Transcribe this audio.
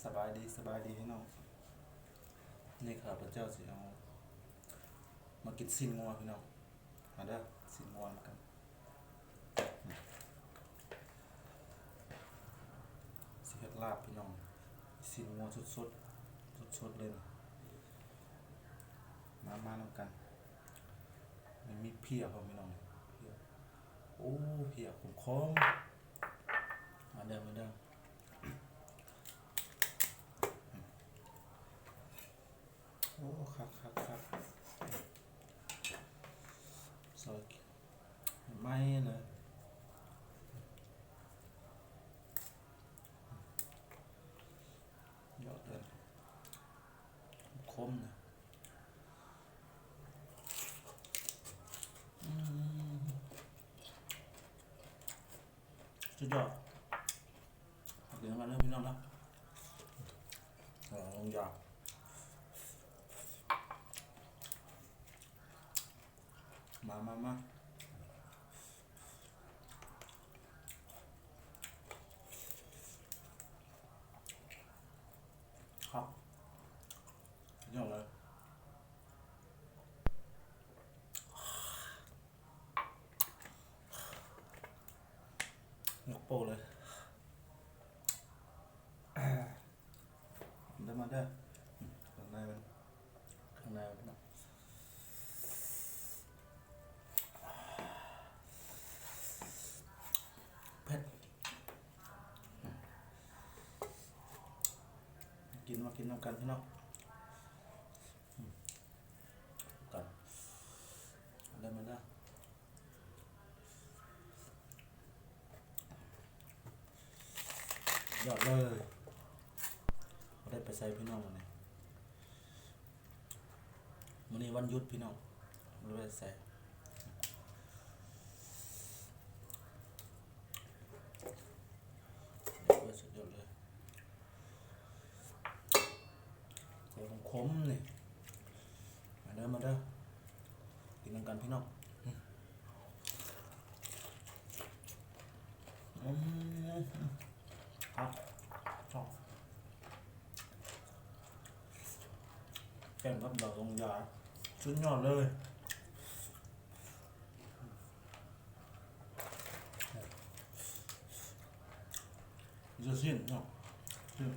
ສະບາຍດີ ສະບາຍດີພີ່ນ້ອງ. ນີ້ຂ້າພະເຈົ້າຊິເອົາມາກິນຊີ້ນງົວພີ່ນ້ອງ. ມາເດີ ຊີ້ນງົວນຳກັນ. ຊິເຮັດລາບພີ່ນ້ອງ. ຊີ້ນງົວສົດໆ ສົດໆເລີຍ. ມາ ມານຳກັນ. ມີເພຍພ້ອມພີ່ນ້ອງ. ເພຍ ໂອ້ ເພຍຂົມໆ. ມາເດີ ມາເດີ. ໂອ້ ຄັກໆໆ ຊອຍໃໝ່ເລີຍ. ຍອດເລີຍ ຂົມນະ. ອືມ ສຸດຍອດ. ມາກິນນຳກັນເດີພີ່ນ້ອງເດີ. ເອົາລົງຢາ ມາ ມາ ມາ. ຄັກ ສຸດຍອດເລີຍ. ຍົກໂປ້ເລີຍ. ເດີ ມາເດີ. ເຄື່ອງໃນມັນ ເຄື່ອງໃນມັນເນາະ ເຜັດ. ກິນ ມາກິນນຳກັນພີ່ນ້ອງ. ກັນ ມາເດີ ມາເດີ. ຍອດເລີຍ. ບໍ່ໄດ້ໄປໃສພີ່ນ້ອງມື້ນີ້. ມື້ນີ້ວັນຢຸດພີ່ນ້ອງ ບໍ່ໄດ້ໄປໃສ. ໂອ້ຍ ສຸດຍອດເລີຍ. ໃສ່ຂົມໆນີ້. ມາເດີ ມາເດີ ກິນນຳກັນພີ່ນ້ອງ. ອືມ ອືມ ຄັກ ຊອບ ແກງກັບດອກລົງຢາ ສຸດຍອດເລີຍ. ມີແຕ່ຊີ້ນເນາະ ຊີ້ນ.